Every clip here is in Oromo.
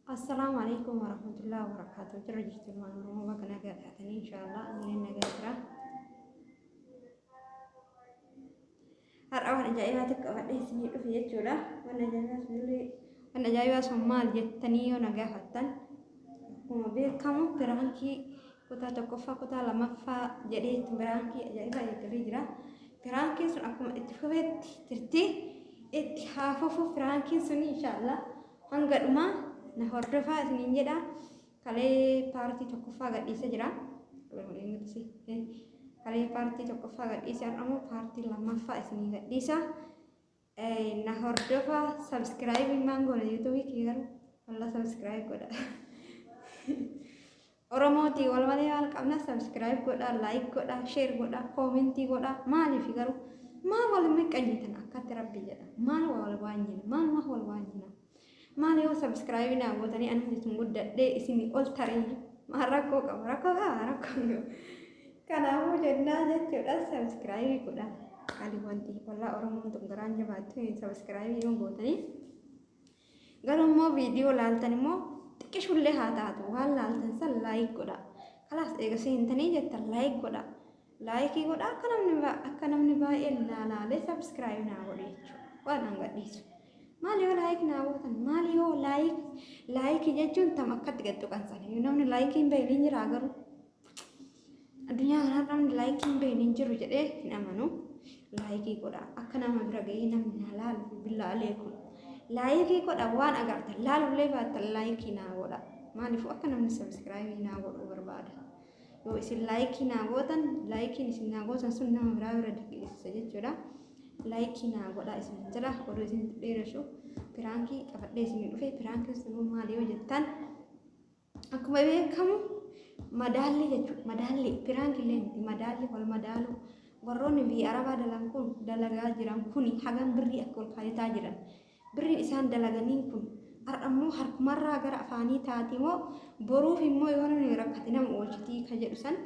Assalaamu alaikum warahmatullahi wabarakatuh. Jirra jirtu ilmaan Oromoo, bakka nagaa taatanii, inshaallah ani nagaa jira. Har'a waan ajaa'ibaatti qabadhee isinii dhufe jechuudha. Waan ajaa'ibaa sunillee, waan ajaa'ibaa sun maal jettanii yoo na gaafattan, akkuma beekamu piraankii kutaa tokkoffaa, kutaa lamaffaa jedhee piraankii ajaa'ibaa eegalee jira. Piraankiin sun akkuma itti fufetti jirti. Itti haa fufu piraankiin sun, inshaallah hanga dhumaa na hordofaa isiniin jedha. Kalee paartii tokkoffaa gadhiisee jira. Kalee paartii tokkoffaa gadhiisee, har'a paartii lammaffaa isinii gadhiisa. Na hordofaa, subscribe maan goona YouTubeii kiyya garuu walla subscribe godha. Oromootii wal malee maal qabna? Subscribe godha, like godha, share godha, commentii godha. Maaliif garuu maal wal miqqanyitan akkatti rabbi jedha? Maal wal waanyina? Maal maal wal waanyina? Maal yoo subscribe naa gootanii ani isin guddadhee isin ol taree maal rakkoo qaba? Rakkoo qaba, rakkoo qaba. Kanaafuu jennaa jechuudha, subscribe godha. Qaali wanti wallaa Oromoon tun garaan jabaattu subscribe yoo gootanii. Garuu immoo viidiyoo laaltan immoo xiqqishullee haa taatu, waan laaltan san like godha. Kalaas eega seentanii jettan like godha. Likeii godha, akka namni baay'een laalaalee subscribe naa godhu jechuudha. Waan an gadhiisu. Maal yoo like naa gootan, maal yoo like, likeii jechuun tam akkatti gad tuqan sana. Namni likeii hin beekne hin jira garuu. Addunyaa kanarra namni likeii hin beekne hin jiru jedhee hin amanu. Likeii godha. Akka nama bira gahee namni na laalu billaalee kun. Likeii godha, waan agartan laalullee baattan likeii naa godha. Maaliifuu akka namni subscribeii naa godhuu barbaada. Yoo isin likeii naa gootan, likeiin isin naa gootan sun nama biraa bira geessisa jechuudha. Likeii naa godha isin jira. Oduu isin dheeressu, piraankii qabadhee isin dhufe. Piraankiin sun maali yoo jettan, akkuma beekamu madaalli jechuudha. Madaalli piraankillee miti, madaalli wal madaaluu. Warroonni biyya Arabaa dalan kun dalagaa jiran kun hagam birrii akka ol kaayataa jiran. Birriin isaan dalaganii kun har'a immoo harkumarraa gara afaanii taati moo boruuf immoo yoo namni rakkate nama oolchitii ka jedhu san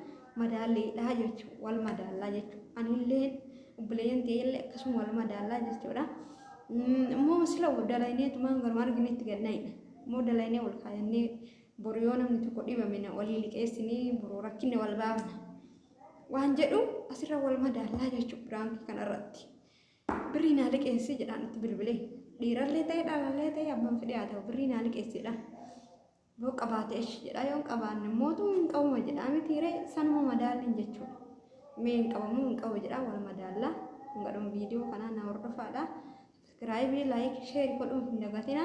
madaalliidha jechuudha. Wal madaallaa jechuudha. Anillee obboleeyyan ta'ellee akkasuma wal madaallaa jechuudha. Immoo sila dalayneetumaan garuma arginetti gannayidha. Immoo dalaynee ol kaayannee boru yoo namni tokko dhibame na walii liqeessinee boru rakkinne wal baafna. Waan jedhu asirra wal madaallaa jechuudha piraankii kanarratti. Birrii naa liqeessi jedhaan itti bilbilee. Dhiirallee ta'e dhalallee ta'e abbaan fedhee haa ta'u, birrii naa liqeessidha. Yoo qabaate eshi jedha, yoo hin qabaanne mootuu hin qabuma jedha mitiiree, sanuma madaalliin jechuudha. Mee hin qabamu, hin qabu jedha, wal madaallaa. Hanga viidiyoo kanaa na hordofaadha. Subscribe, like, share godhuu hin dagatina.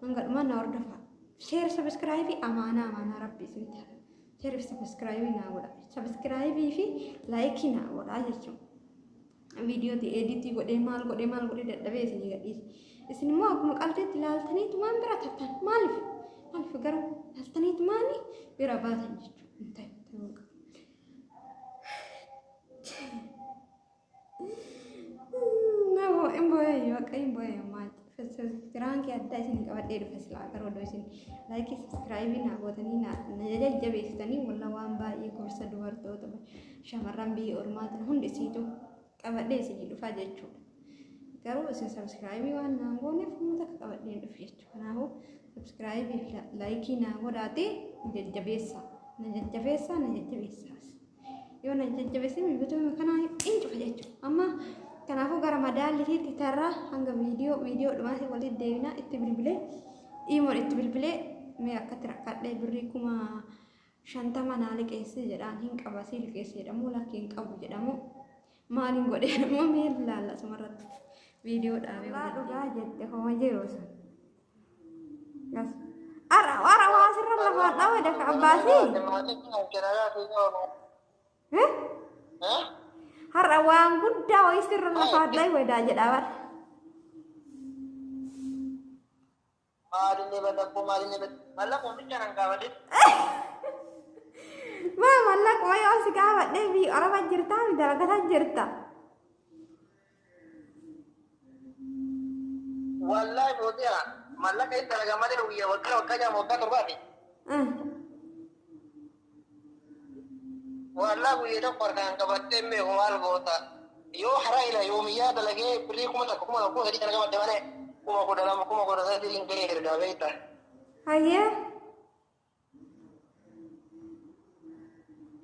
Hanga dhumaa na hordofaa. Share, subscribe amaanaa, amaanaa rabbi isinitti haa. Share, subscribe naa godha. Subscribe fi likeii naa godha jechuudha. Viidiyooti editii godhee, maal godhee, maal godhee dadhabee isinii gadhiise. Isin immoo akkuma qalteetti ilaaltaniitu waan bira tartan. Maaliif? Maaliif garuu ilaaltaniitu maali bira baatan jechuudha. Hin ta'u, ta'uu qabu. Nama hin boo'ee, waaqa hin boo'ee ammaa. Piraankii addaa isin qabadhee dhufe silaa garuu odoo isin likeii subscribeii naa gootanii na jajjabeessitanii, walla waan baay'ee gorsa dubartoota shamarran biyya ormaatiin hundi isiitu qabadhee isinii dhufaa jechuudha. Garuu isin subscribeii waan naan gooneef uummata akka qabadhee hin dhufu jechuudha. Kanaafuu subscribeii fi likeii naa godhaatee jajjabeessaa. Na jajjabeessaa, na jajjabeessaa. Yoo na jajjabeessin YouTubeii kanaa hin cufa jechuudha. Amma kanaafuu gara madaalliitti tarraa, hanga viidiyoo dhumaatti walitti deebinaa. Itti bilbilee, imoon itti bilbilee, mee akkatti rakkadhee birrii 50,000 naa liqeessi jedhaan, hin qaba sii liqeessi jedhamu, lakki hin qabu jedhamu, maaliin godhee immoo mee ilaalla asumarratti viidiyoo dhaabee. Dhugaa jette, homa jiru sun. Ara ara waa asirra lafaan dhawe daka abbaasii. Har'a waan guddaa wayii sirra lafaan dhawe daa jedhaa bara. Maalinni mallattoo, maalinni mallattoo bicha nan gaafadhe. Maa mallaqa yoo si gaafadhee, biyya Araba jirtaa, dalagataa jirta. Wallaahi mootiya, mallaqa itti dalaga malee guyyaa waggaa waggaa jaama waggaa torbaati. Wallaahi guyyaa tokko harkaan qabattee meeku maal goota? Yoo haraa ila yoomiyyaa dalagee birrii 1000, 2000, 3000 kana qabadde malee 12,000, 13,000 hin gahee ergaa beekta. Hayyee.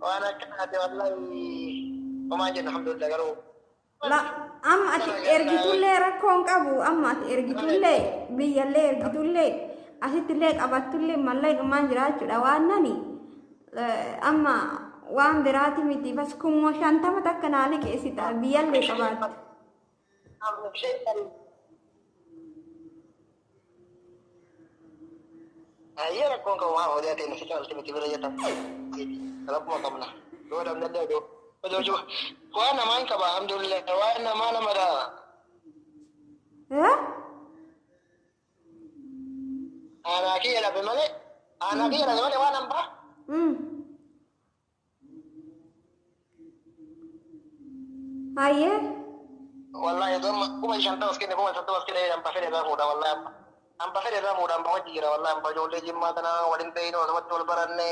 Waan akkanaati wallahi homaa jenna alhamdulillah garuu. La amma ati ergitullee rakkoon qabu amma ati ergitullee biyyallee ergitullee asittillee qabattullee mallaynumaan jiraachuudha waan nani amma waan biraati miti bas 50,000 takka naa liqeessita biyyallee qabaattu. Ayyee rakkoon qabu waan hojii ta'e nasi caalti miti bira jettan. Rakkuma qabna. Yoo dhabnallee odoo odoo jiru. Waan namaa hin qaba alhamdulillah waan namaa namadha. Eh? Aanaa kiyya dhabe malee aanaa kiyya dhabe malee waan hambaa. Hayyee. Wallahi odoo 50,000 as kenne 50,000 as kenne hambaa fedhe irraa fuudha wallahi hamba. Hambaa fedhe irraa fuudha hambaa wajji jira wallahi hambaa ijoollee jimmaa tana waliin ta'in osumatti wal baranne.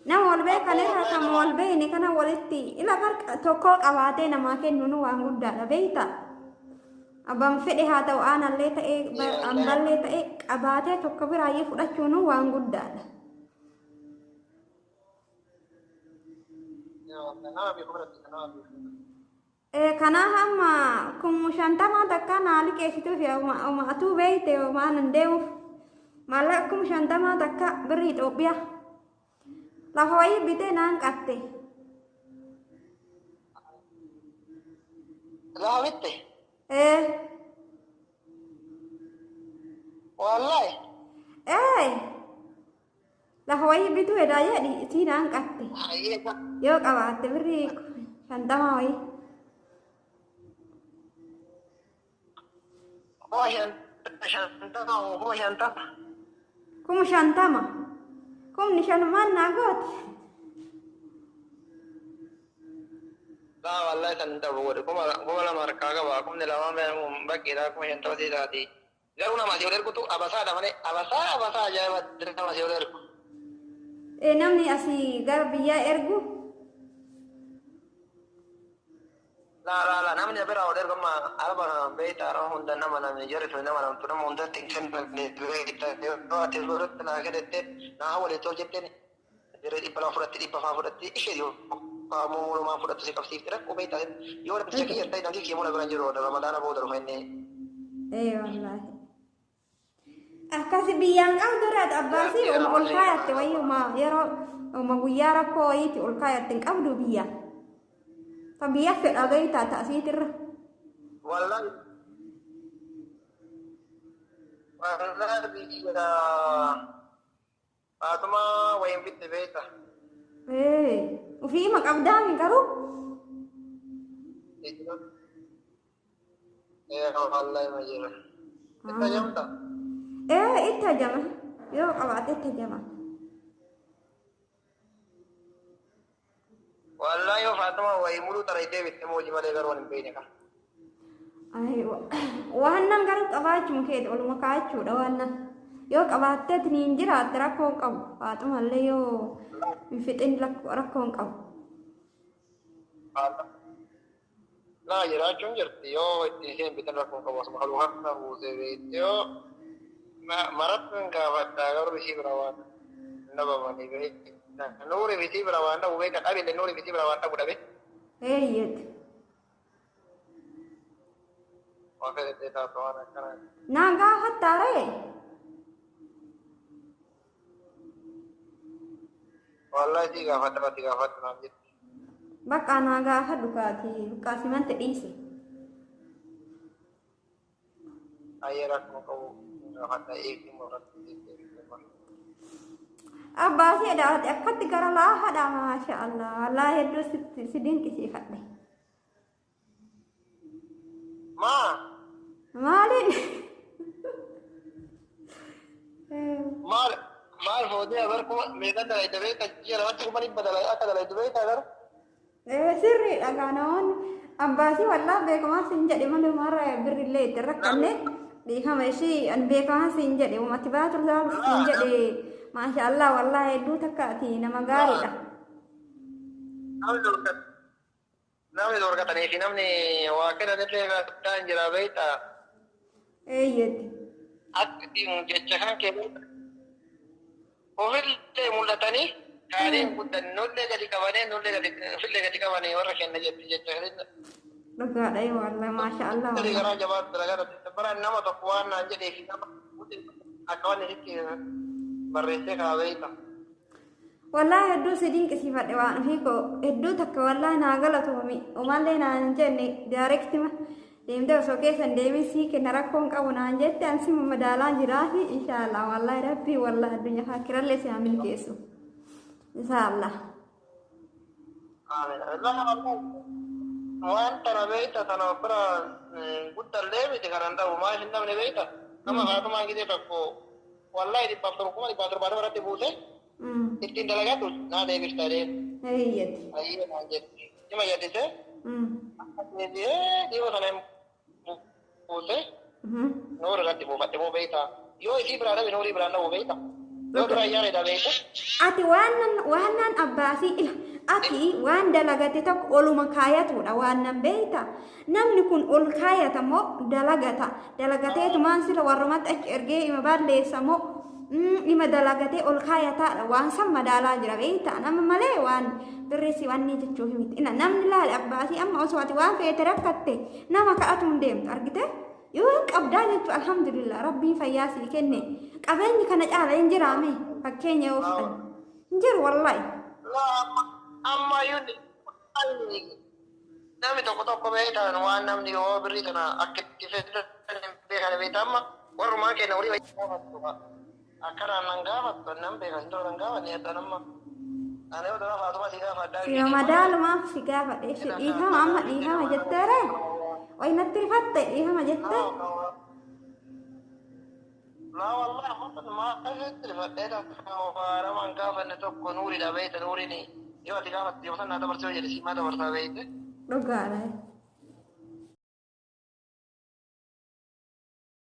Nama wal beekan irra kan wal beekne kana walitti ila farqa tokko qabaatee namaa kennuun waan guddaadha beekta. Abbaan fedhe haa ta'u aanallee ta'ee amballee ta'ee qabaatee tokko biraayyee fudhachuun waan guddaadha. Nama beeku biratti nama beeku. Kanaaf amma 50,000 takka naa liqeessituuf atuu beekte waan hin deemuuf maallaqa 50,000 takka birrii Itoophiyaa lafa wayii bitee naan qatte. Lafa bitte? Wallahi. Lafa wayii bituu edaa jedhi isii naan qatte. Yoo qabaatte birrii 50 wayii. 50,000. 50,000. 5,000 maal naa gooti? Laa wallahi san ta'u godhe 2,000 harkaa qaba 2,000 bakkeedha 50,000 sii taati. Garuu nama asii ol ergutu abasaadha malee abasaa abasaa ajaa'iba nama asii ol ergu. Namni asii gara biyyaa ergu? Laa laa laa namni bira ol ergu amma araba beekta araba hunda nama namni jarri tuni nama namtu nama hundatti hin kennamne beekta yoo ati biratti naa kennette naa waliin tol jetteen jiree 200 fudhatti 400 fudhatti ishee yoo muumurumaan fudhattu si qabsiifte rakkoo beekta yoo namticha kiyya ta'e namtichi kiyya muna biraan jiru ramadaana booda dhufa inni. Wallaahi. Akkasi biyyaan qabdu irraa abbaasii ol kaayatte wayii yeroo guyyaa rakkoo wayiiti ol kaayatte hin qabdu biyya. Ta biyya fedha beektaa ta'asiitirra. Wallahi. Wallahi biyya Faatuma wayiin bitte beekta. Ufiima qabdaami garuu. Wallahi ma jira. Itti hajamta? Itti hajama. Yoo qabaate itti hajama. Wallahi yoo Faatuma wayii muluu xarayitee bitte moojii malee garuu waan hin beekne kan. Waan nan garuu qabaachuu keeti oluma kaachuudha waan nan. Yoo qabaatteet ni hin jiraatte rakkoo hin qabu. Faaxumallee yoo hin fixin rakkoo hin qabu. Laa jiraachuun jirti yoo ittiin isheen bitan rakkoo hin qabu asuma haluu harka buusee beekte yoo maratti hin gaafadha garuu ishii bira waan dhabamanii beekte. Nuuri isii bira waan dhabu beekta dhabe nuuri isii bira waan dhabu dhabe. Eeyyet. Waan fedhe taatu waan akkanaa. Naan gaafattaaree? Wallahi si gaafadha si gaafadha naan jetti. Bakka naa gaafadhu kaati bakka simante dhiise. Ayyee rakkoo qabu gaafadha eegni morratti. Abbaasii dhaate akkatti gara laafaadha maasha Allah wallaahi hedduu si dinqisiifadhe. Maa? Maaliin? Maal maal footee abar kuma meeqa dalayte beekta ji'a lamatti 100,000 dalay akka dalayte beekta agar? Sirriidha gaanawoon abbaasii wallaahi beekamaa sin jedhe malee marra birrillee itti rakkanne dhiifama ishii an beekamaa sin jedhe uumati baatu sin jedhe maasha Allah wallaahi hedduu takka ati nama gaariidha. Namni dorgatanii fi namni waa kennanillee kan jira beekta. Eeyyetti. Akka jecha kan kee ofillee mul'atanii kaaniin guddan nullee gadi qabanii nullee gadi ofillee gadi qabanii warra kenna jetti jecha kan. Dhugaadha wallahi, maasha Allah. Gadi garaa jabaatu dalagaa bara nama tokko waan naan jedhee fi nama akka waan isitti barreessee kaawweeta. Wallahi hedduu si dinqisiifadhe waan ofii koo hedduu takka. Wallahi naa galatoomi. Umallee naan hin jenne, direct ma deemtee osoo keessan deemin sii kenna, rakkoon qabu naan jette. Ansi madaalaa jiraafi inshaallah. Wallahi rabbii wallahi addunyaa akirallee si haa milkeessu inshaallah. Waan tana beekta, tana bira guddallee miti kanan ta'u maal hin dhabne beekta. Nama kaatumaan gisee tokko wallahi 170, 170 irratti buuse ittiin dalagatu naa deebifta deem. Hiyyati. Ayyee naan jetti. Ima jettise deebi'ee dhiyoo sana buuse noora irratti buufadhe moo beekta. Yoo isii biraa dhabe noorii biraan dhabu beekta. Yoo dura ayyaana beekta. Ati waan nan abbaasii ila ati waan dalagate tokko oluma kaayatudha waan nan beekta. Namni kun ol kaayata moo dalagata? Dalagateetumaan sila warrumatti achi ergee ima balleessa moo ima dalagatee ol kaayataadha? Waan san madaalaa jira beekta nama malee waan birreessi wanni jechuuf miti. Ina namni laale abbaasii amma osoo ati waan feete rakkatte nama kadhatu hin deemtu argite. Yoo hin qabdaa jechuu, alhamdulillah, rabbiin fayyaa sii kenne. Qabeenyi kana caala hin jiraame fakkeenya yoo fudhan hin jiru wallahi. Amma iyyuu namni tokko tokko beektan waan namni yoo birrii kana akka itti fedhan hin beekan beekta. Amma warrumaa keenya horii gaafattu akkanaan nan gaafattu nan beekan dura nan gaafanne jedhan. Amma ani yoo dura faatuma si gaafadhaa. Si madaalumaaf si gaafadhe. Ishi dhiifama, amma dhiifama jetteere wayi natti rifatte, dhiifama jette. Laa wallahi ma asitti rifadhee waaramaan gaafanne tokko nuuridha beekta. Nuuriin yoo ati gaafatte yoo san naa dabarsee jedhe si maa dabarsaa beekte. Dhugaadha.